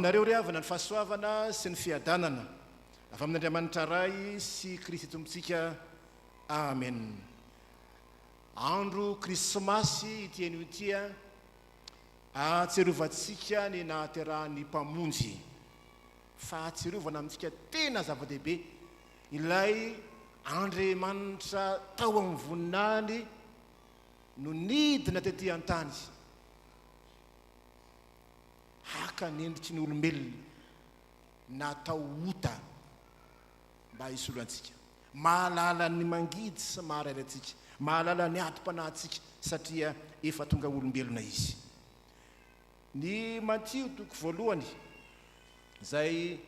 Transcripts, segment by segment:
aminareo ry havana ny fahasoavana sy ny fiadanana avy amin'Andriamanitra Ray sy Kristy Tompontsika. Amen. Andro Krismasy ity anio ity, ahatsiarovantsika ny nahaterahan'ny Mpamonjy. Fahatsiarovana amintsika tena zava-dehibe ilay Andriamanitra tao amin'ny voninahiny no nidina tety an-tany haka ny endriky ny olombelona natao ota mba hisolo antsika. Mahalala ny mangidy sy maharary antsika, mahalala ny adim-panahintsika satria efa tonga olombelona Izy. Ny Matio toko voalohany izay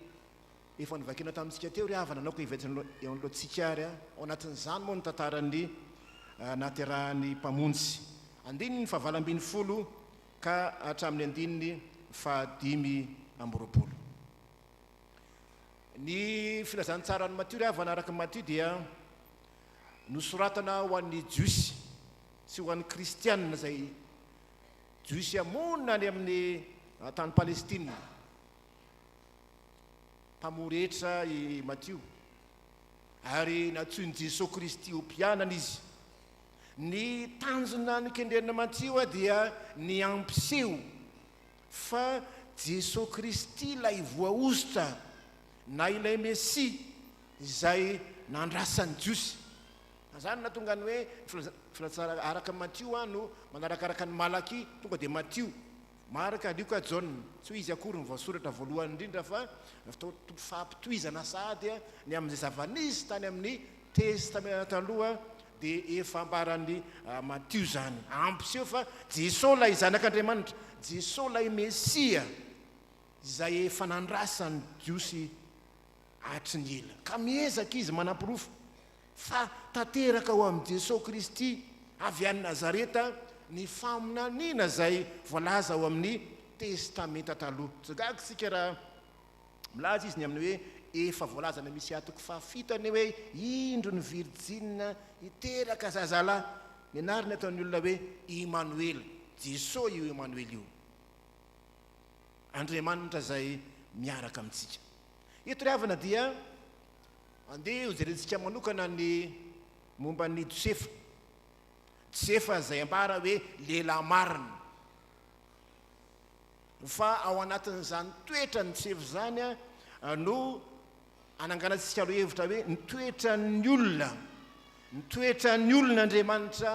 efa novakiana tamintsika teo ry havana, naoka hiverina eo anoloantsika ary ao anatin'izany moa ny tantaran'ny nahaterahan'ny Mpamonjy. Andininy fahavalo 18 ka hatramin'ny andininy faha-25. Ny filazantsaran'i Matio ry havana araka ny Matio dia nosoratana ho an'ny Jiosy sy ho an'ny Kristianina izay Jiosy monina any amin'ny tany Palestina. Mpamory hetra i Matio ary nantsoin'i Jesoa Kristy ho mpianany izy. Ny tanjona nokendren'i Matio dia ny hampiseho fa Jesoa Kristy ilay voahosotra na ilay Mesia izay nandrasan'ny Jiosy. Izany no nahatonga ny hoe filazantsara araka an'i Matio no manarakaraka an'i Malakia, tonga dia Matio, Marka, Lioka, Jaona. Tsy hoe izy akory no voasoratra voalohany indrindra fa fampitohizana sahady ny amin'izay zava-nisy tany amin'ny Testamenta Taloha dia efa ambaran'i Matio izany. Hampiseho fa Jesoa ilay Zanak'Andriamanitra, Jesoa ilay Mesia izay efa nandrasan'ny Jiosy hatry ny ela. Ka miezaka izy manaporofo fa tanteraka ao amin'i Jesoa Kristy avy any Nazareta ny faminaniana izay voalaza ao amin'ny Testamenta Taloha. Tsy gaga isika raha milaza izy ny amin'ny hoe efa voalaza any Misia toko fahafito anie hoe indro ny virjina hiteraka zazalahy, ny anarany ataon'ny olona hoe Imanoela. Jesoa io Imanoela io. Andriamanitra izay miaraka amintsika. Eto ry havana dia andeha hojerentsika manokana ny momba an'i Josefa. Josefa izay ambara hoe lehilahy marina. Fa ao anatin'izany toetran'i Josefa izany no ananganantsika aloha hevitra hoe ny toetran'ny olona, ny toetran'ny olon'Andriamanitra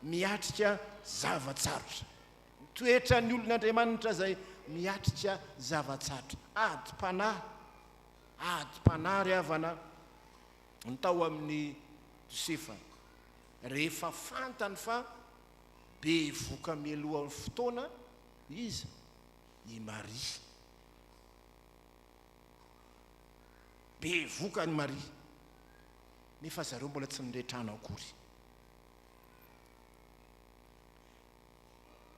miatrika zava-tsarotra. Ny toetran'ny olon'Andriamanitra izay miatrika zava-tsarotra. Adim-panahy, adim-panahy ry havana, ny tao amin'i Josefa. Rehefa fantany fa bevoka mialohan'ny fotoana iza? I Maria. Bevoka an'i Maria. Nefa zareo mbola tsy niray trano akory.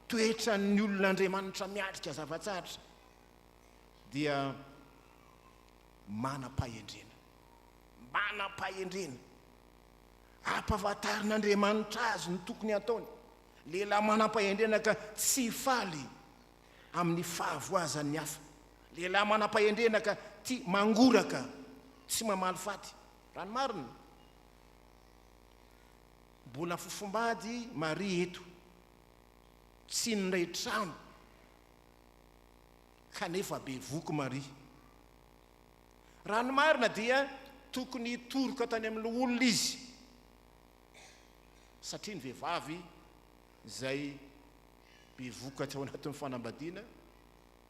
Toetran'ny olon'Andriamanitra miatrika zava-tsarotra dia manam-pahendrena. Manam-pahendrena. Ampahafantarin'Andriamanitra azy ny tokony hataony. Lehilahy manam-pahendrena ka tsy faly amin'ny fahavoazan'ny hafa. Lehilahy manam-pahendrena ka tia mangoraka, tsy mamaly faty. Raha ny marina, mbola fofombady Maria eto, tsy niray trano, kanefa bevoky Maria. Raha ny marina dia tokony hitoroka tany amin'ny loholona izy, satria ny vehivavy izay bevoka tsy ao anatin'ny fanambadiana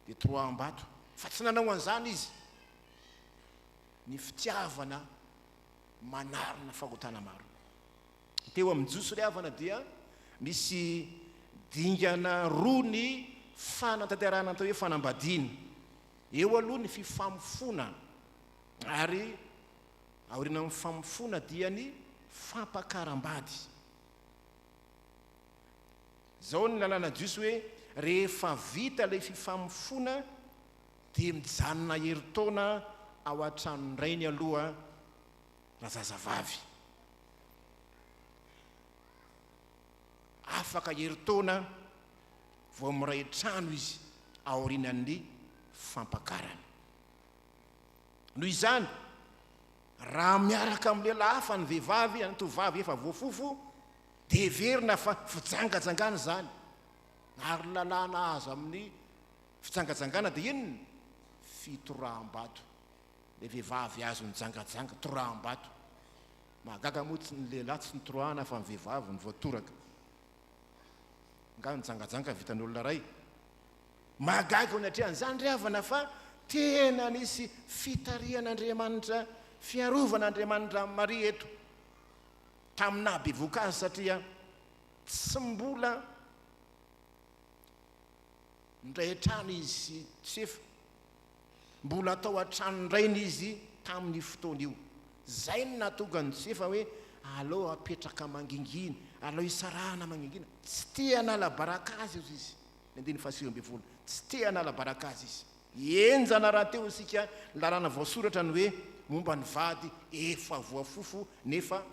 dia toroaham-bato, fa tsy nanao an'izany izy. Ny fitiavana manarona fahotana maro. Teo amin'ny Jiosy ry havana dia misy dingana roa ny fanatanterahana atao hoe fanambadiana. Eo aloha ny fifamofoana ary aorianan'ny famofoana dia ny fampakaram-bady. Izao ny lalàna jiosy hoe rehefa vita ilay fifamofoana dia mijanona herintaona ao an-tranon-drainy aloha razazavavy. Afaka herintaona vao miray trano izy aorianan'ny. Fampakarana. Noho izany, raha miaraka amin'ny lehilahy hafa ny vehivavy na ny tovovavy efa voafofo, dia heverina fa fijangajangana izany. Ary ny lalàna azo amin'ny fijangajangana dia inona? Fitoraham-bato. Ilay vehivavy azo nijangajanga, toraham-bato. Mahagaga moa tsy ny lehilahy tsy notorahana fa ny vehivavy no voatoraka. Angaha nijangajanga vitan'olona iray? Mahagaga eo anatrehan'izany ry havana fa tena nisy fitarihan'Andriamanitra, fiarovan'Andriamanitra an'i Maria eto tamin'ny naha bevohoka azy satria tsy mbola nindray an-trano izy sy Josefa. Mbola tao an-tranon-drainy izy tamin'io fotoana io. Izay no nahatonga an'i Josefa hoe aleo apetraka mangingina, aleo hisarahana mangingina. Tsy te hanala baraka azy hozy izy. Ny andininy faha-19. Tsy te hanala baraka azy izy. Henjana rahateo isika ny lalàna voasoratra ny hoe momba ny vady efa voafofo nefa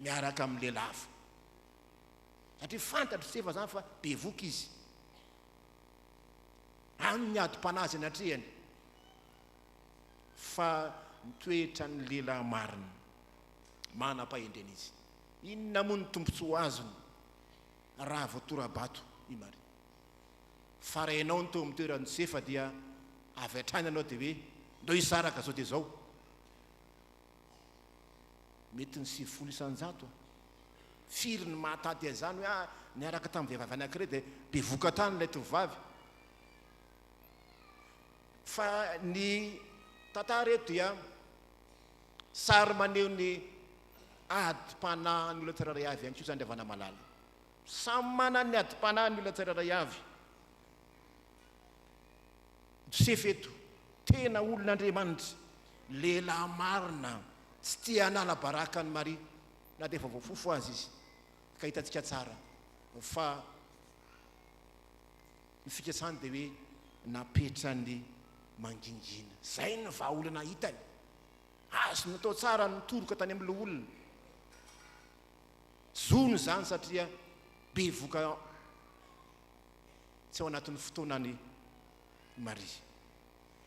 miaraka amin'ny lehilahy hafa. Satria fantatr'i Josefa izany fa bevoka izy. Any ny adim-panahy izay natrehany, fa ny toetran'ny lehilahy marina, manam-pahendrena izy. Inona moa ny tombontsoa azony raha voatora-bato i Maria? Fa raha ianao no teo amin'ny toeran'i Josefa dia avy hatrany ianao dia hoe, ndao hisaraka izao dia izao. Mety ny 90 isan-jato. Firy ny mahatady an'izany hoe ah, niaraka tamin'ny vehivavy anankiray dia bevoka tany ilay tovovavy. Fa ny tantara eto dia sary maneho ny adim-panahin'ny olona tsirairay avy ihany koa izany ry havana malala. Samy manana ny adim-panahy ny olona tsirairay avy. Josefa eto, tena olon'Andriamanitra, lehilahy marina, tsy tia hanala baraka an'i Maria, na dia efa voafofo aza izy, ka hitantsika tsara fa ny fikasany dia hoe napetrany mangingina. Izay no vahaolana hitany. Azony natao tsara ny nitoroka tany amin'ny loholona. Zony izany satria bevoka tsy ao anatin'ny fotoanany Maria.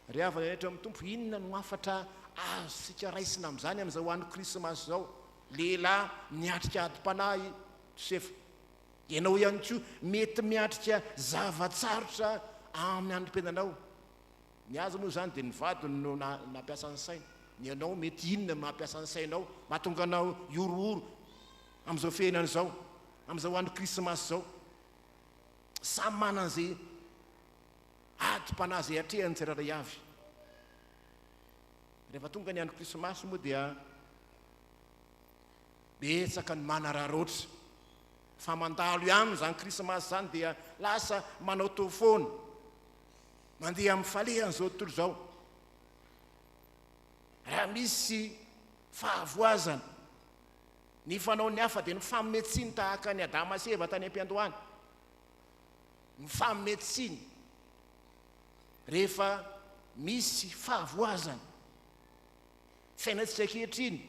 Ry havana rehetra ao amin'ny Tompo, inona no hafatra azontsika raisina amin'izany amin'izao andro Krismasy izao? Lehilahy niatrika adim-panahy Josefa. Ianao ihany koa mety miatrika zava-tsarotra amin'ny androm-piainanao. Ny azy moa izany dia ny vadiny no nampiasa ny sainy. Ny anao mety inona no mampiasa ny sainao, mahatonga anao hihorohoro amin'izao fiainana izao, amin'izao andro Krismasy izao. Samy manana izay adim-panahy izay atrehany tsirairay avy. Rehefa tonga ny andro Krismasy moa dia betsaka ny manararaotra fa mandalo ihany izany Krismasy izany dia lasa manao toa foana, mandeha amin'ny falehan'izao tontolo izao. Raha misy fahavoazana, Ny fanaon'ny hafa dia mifanome tsiny tahaka an'i Adama sy Eva tany am-piandohana. Mifanome tsiny rehefa misy fahavoazana. Fiainantsika ankehitriny,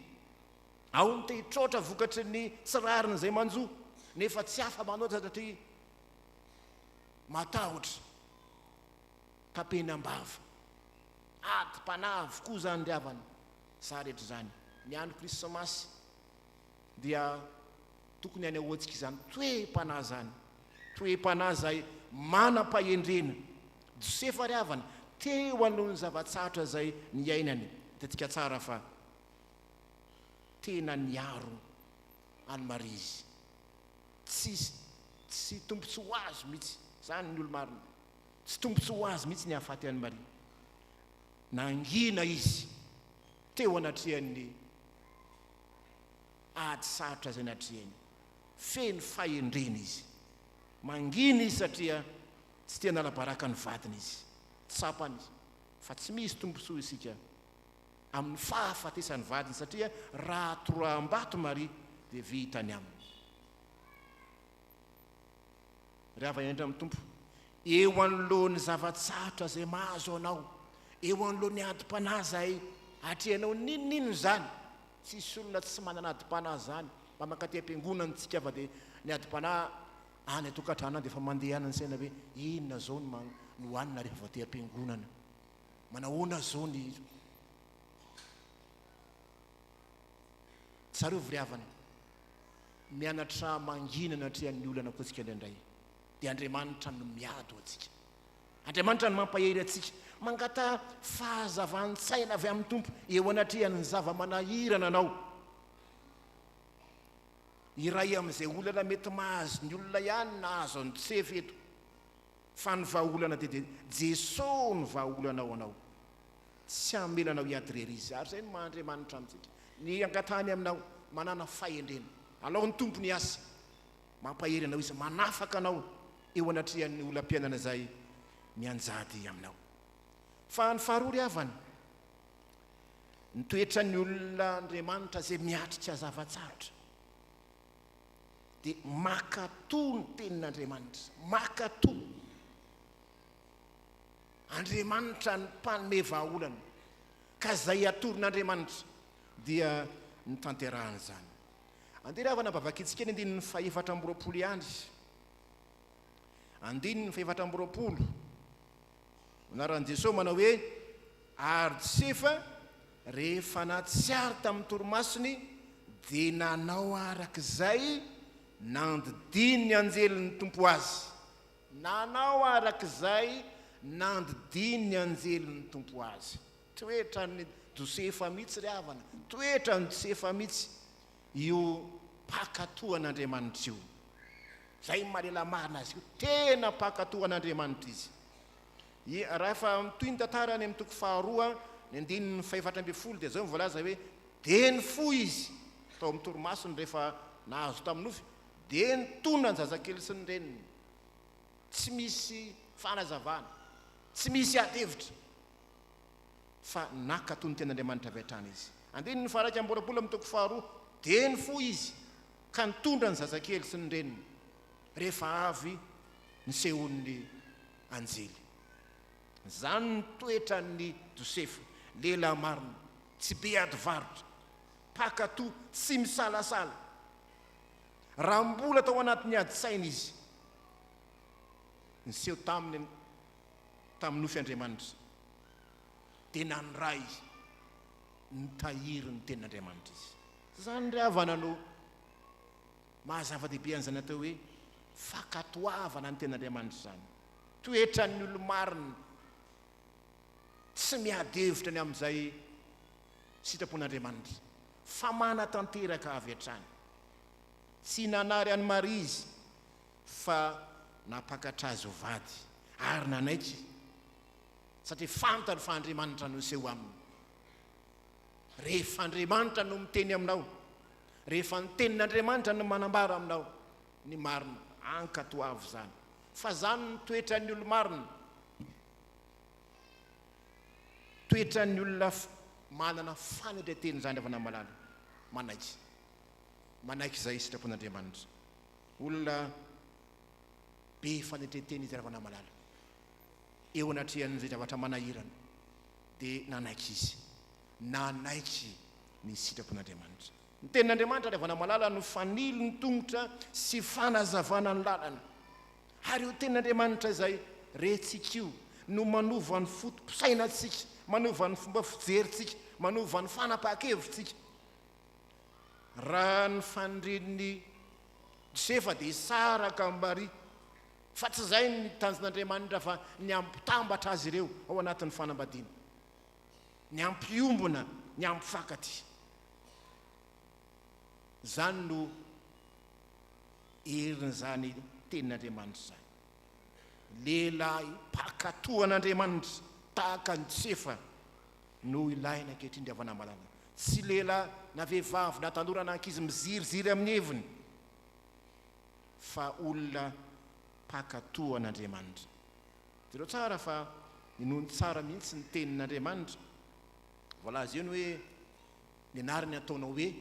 ao ny te hitroatra vokatry ny tsy rariny izay manjo, nefa tsy afa-manoatra satria matahotra, tapenam-bava. Adim-panahy avokoa izany ry havana. Za rehetra izany. Ny andro Krismasy dia tokony hanehoantsika izany toe-panahy izany, toe-panahy izay manam-pahendrena. Josefa ry havana, teo anoloan'ny zava-tsarotra izay niainany, hitantsika tsara fa tena niaro an'i Maria izy. Tsy tsy tombontsoa ho azy mihitsy, izany ny olo-marina, tsy tombontsoa ho azy mihitsy ny hahafaty an'i Maria. Nangina izy teo anatrehan'ny ady sarotra izay natrehiny. Feno fahendrena izy. Mangina izy satria tsy te hanala baraka ny vadiny izy. Tsapany fa tsy misy tombontsoa isika amin'ny fahafatesan'ny vadiny satria raha toraham-bato Maria dia vita ny aminy. Ry havana indrindra amin'ny Tompo, eo anoloan'ny zava-tsarotra izay mahazo anao, eo anoloan'ny adim-panahy izay atrehanao, n'inon'inona izany, tsisy olona tsy manana adim-panahy izany, mba mankaty am-piangonana isika fa dia ny adim-panahy any an-tokantrano any dia efa mandeha any ny saina hoe inona izao no no hohanina rehefa avy aty am-piangonana? Manahoana izao ny. Tsarovy ry havana, mianatra mangina anatrehan'ny olana koa isika indraindray. Dia Andriamanitra no miady ho antsika. Andriamanitra no mampahery antsika. Mangataha fahazavan-tsaina avy amin'ny Tompo eo anatrehan'ny zava-manahirana anao. Iray amin'izay olana mety mahazo ny olona ihany nahazo an'i Josefa eto. Fa ny vahaolana dia dia Jesoa no vahaolana ho anao. Tsy hamela anao hiady irery Izy. Ary izay no maha Andriamanitra amintsika. Ny angatahany aminao, manàna fahendrena. Alao ny Tompo ny asa. Mampahery anao Izy, manafaka anao eo anatrehan'ny olam-piainana izay mianjady aminao. Fa ny faharoa ry havana, ny toetran'ny olona Andriamanitra izay miatrika zava-tsarotra dia mankatò ny tenin'Andriamanitra, mankatò. Andriamanitra ny mpanome vahaolana, ka izay atoron'Andriamanitra dia ny tanterahana izany. Andeha ry havana mba vakintsika ny andininy fahefatra amby roapolo ihany. Andininy fahefatra amby roapolo. Anaran'i Jesoa manao hoe, Ary Josefa, rehefa nahatsiaro tamin'ny torimasony, dia nanao araka izay nandidian'ny anjelin'ny Tompo azy. Nanao araka izay nandidian'ny anjelin'ny Tompo azy. Toetran'i Josefa mihitsy ry havana, toetran'i Josefa mihitsy io mpankatò an'Andriamanitra io. Izay no maha lehilahy marina azy io, tena mpankatò an'Andriamanitra izy. I, rahefa mitohy ny tantara any amin'ny toko faharoa, ny andininy fahefatra ambin'ny folo dia izao no voalaza hoe, Dia nifoha izy tao amin'ny torimasony rehefa nahazo tamin'ny nofy, dia nitona ny zazakely sy ny reniny. Tsy misy fanazavana, tsy misy ady hevitra, fa nankatò ny tenin'Andriamanitra avy hatrany izy. Andininy faha 21 amin'ny toko faharoa, Dia nifoha izy ka nitondra ny zazakely sy ny reniny, rehefa avy nisehoan'ny anjely. Izany ny toetran'i Josefa, lehilahy marina, tsy be ady varotra, mpankatò, tsy misalasala. Raha mbola tao anatin'ny ady-tsaina izy, niseho taminy tamin'ny nofy Andriamanitra, dia nandray nitahiry ny tenin'Andriamanitra izy. Izany ry havana no maha zava-dehibe an'izany atao hoe fankatoavana ny tenin'Andriamanitra izany. Toetran'ny olo-marina, tsy miady hevitra ny amin'izay sitrapon'Andriamanitra, fa manatanteraka avy hatrany. Tsy nanary an'i Maria izy, fa nampakatra azy ho vady, ary nanaiky, satria fantany fa Andriamanitra no niseho aminy. Rehefa Andriamanitra no miteny aminao, rehefa ny tenin'Andriamanitra no manambara aminao ny marina, ankatoavy izany. Fa izany no toetran'ny olo-marina, toetran'ny olona manana fanetren-tena izany ry havana malala, manaiky, manaiky izay sitrapon'Andriamanitra. Olona be fanetren-tena izy ry havana malala. Eo anatrehan'izay zavatra manahirana dia nanaiky izy, nanaiky ny sitrapon'Andriamanitra. Ny tenin'Andriamanitra ry havana malala no fanilo ny tongotra sy fanazavana ny lalana. Ary io tenin'Andriamanitra izay rentsika io no manova ny foto-pisainantsika, manova ny fomba fijerintsika, manova ny fanapahan-kevitsika. Raha ny fanirian'i Josefa dia hisaraka amin'i Maria, fa tsy izay ny tanjon'Andriamanitra fa ny hampitambatra azy ireo ao anatin'ny fanambadiana, ny hampiombona, ny hampifankatia. Izany no herin'izany tenin'Andriamanitra izany. Lehilahy mpankatò an'Andriamanitra tahaka an'i Josefa no ilaina ankehitriny ry havana malala. Tsy lehilahy na vehivavy na tanora na ankizy miziriziry amin'ny heviny fa olona mpankatò an'Andriamanitra. Jereo tsara fa inoany tsara mihitsy ny tenin'Andriamanitra. Voalaza eo ny hoe ny anarany ataonao hoe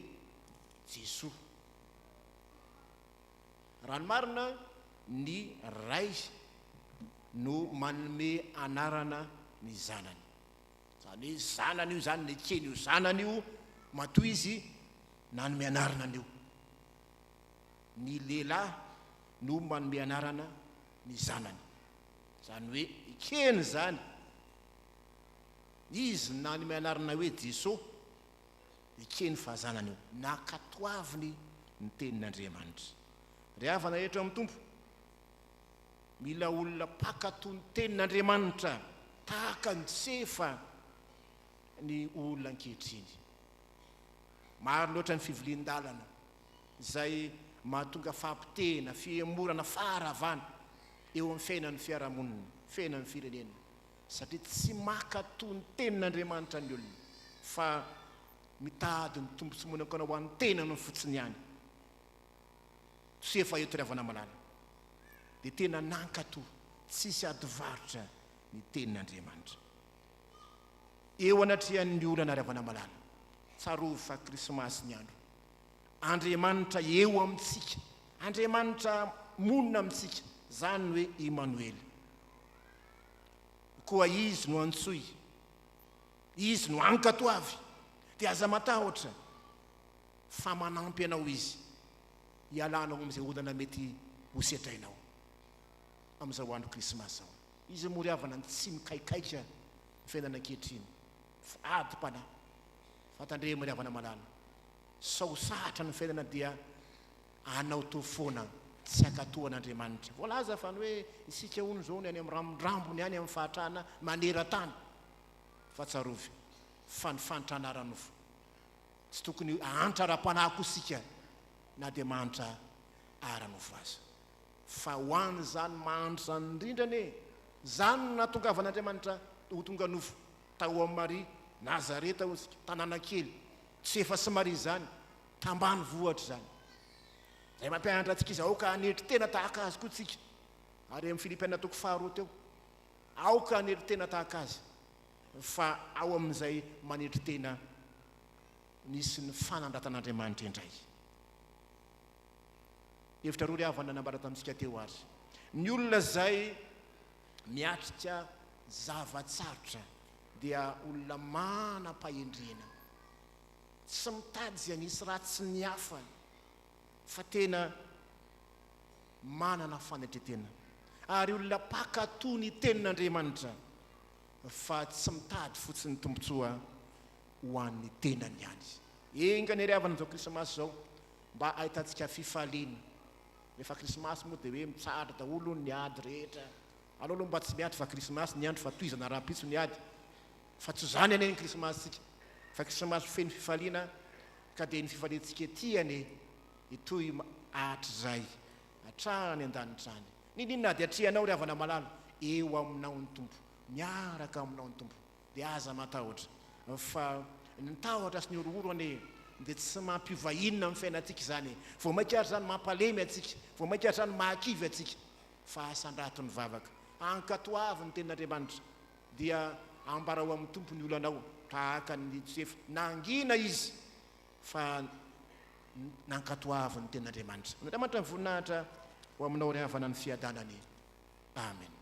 Jesoa. Raha ny marina, ny Ray no manome anarana ny zanany. Izany hoe zanany io izany, nekeny io zanany io, matoa izy nanome anarana an'io. Ny lehilahy no manome anarana ny zanany. Izany hoe ekeny izany. Izy nanome anarana hoe Jeso, ekeny fa zanany io. Nankatoaviny ny tenin'Andriamanitra. Ry havana rehetra ao amin'ny Tompo, mila olona mpankatò ny tenin'Andriamanitra tahaka an'i Josefa ny olona ankehitriny. Maro loatra ny fivilian-dalana izay mahatonga fahapotehina, fihemorana, faharavana eo amin'ny fiainan'ny fiarahamonina, fiainan'ny firenena, satria tsy mankatò ny tenin'Andriamanitra ny olona fa mitady ny tombontsoa manokana ho an'ny tenany fotsiny ihany. Josefa eto ry havana malala dia tena nankatò, tsisy ady varotra ny tenin'Andriamanitra. Eo anatrehan'ny olana ry havana malala, tsarovy fa Krismasy ny andro. Andriamanitra eo amintsika, Andriamanitra monina amintsika, izany ny hoe Imanoela. Koa Izy no antsoy, Izy no ankatoavy, dia aza matahotra fa manampy anao Izy hialanao amin'izay olana mety ho sedrainao amin'izao andro Krismasy izao. Iza moa ry havana no tsy mikaikaika ny fiainana ankehitriny? Fa adim-panahy. Fa tandremo ry havana malala, sao sahatra ny fiainana dia anao toa foana tsy hankatò an'Andriamanitra. Voalaza fa ny hoe isika hono izao no any amin'ny ramborambony any amin'ny fahatrana maneran-tany. Fa tsarovy fa ny fahantrana ara-nofo. Tsy tokony hahantra ara-panahy koa isika na dia mahantra ara-nofo aza. Fa ho an'izany mahantra izany indrindra anie, izany no nahatongavan'Andriamanitra ho tonga nofo tao amin'i Maria, Nazareta hoy isika, tanàna kely, Josefa sy Maria izany, tambanivohitra izany. Izay mampianatra antsika izy, aoka hanetry tena tahaka azy koa isika. Ary amin'ny Filipiana toko faharoa teo, aoka hanetry tena tahaka azy, fa ao amin'izay manetry tena nisy ny fanandratan'Andriamanitra indray. Hevitra roa ry havana nambara tamintsika teo ary. Ny olona izay miatrika zava-tsarotra dia olona manam-pahendrena. Tsy mitady izay hanisy ratsy ny hafa fa tena manana fanetren-tena. Ary olona mpankatò ny tenin'Andriamanitra fa tsy mitady fotsiny tombontsoa ho an'ny tenany ihany. Enga anie ry havana izao krismasy izao mba ahitantsika fifaliana. Rehefa krismasy moa dia hoe mitsahatra daholo hono ny ady rehetra. Aleo aloha mba tsy miady fa krismasy ny andro fa tohizana rahampitso ny ady. Fa tsy izany anie ny krismasintsika fa krismasy feno fifaliana ka dia ny fifaliantsika ety anie hitohy hatrizay hatrany an-danitra any. N'inon'inona ady atrehanao ry havana malala, eo aminao ny Tompo, miaraka aminao ny Tompo. Dia aza matahotra fa ny tahotra sy ny horohoro anie dia tsy mampiova inona amin'ny fiainantsika izany e! Vao mainka ary izany mampalemy antsika, vao mainka ary izany mahakivy antsika fa asandrato ny vavaka. Ankatoavy ny tenin'Andriamanitra dia ambarao amin'ny Tompo ny olanao tahaka an'i Josefa. Nangina izy fa nankatoavy ny tenin'Andriamanitra. Andriamanitra ny voninahitra ho aminao ry havana ny fiadanany. Amen.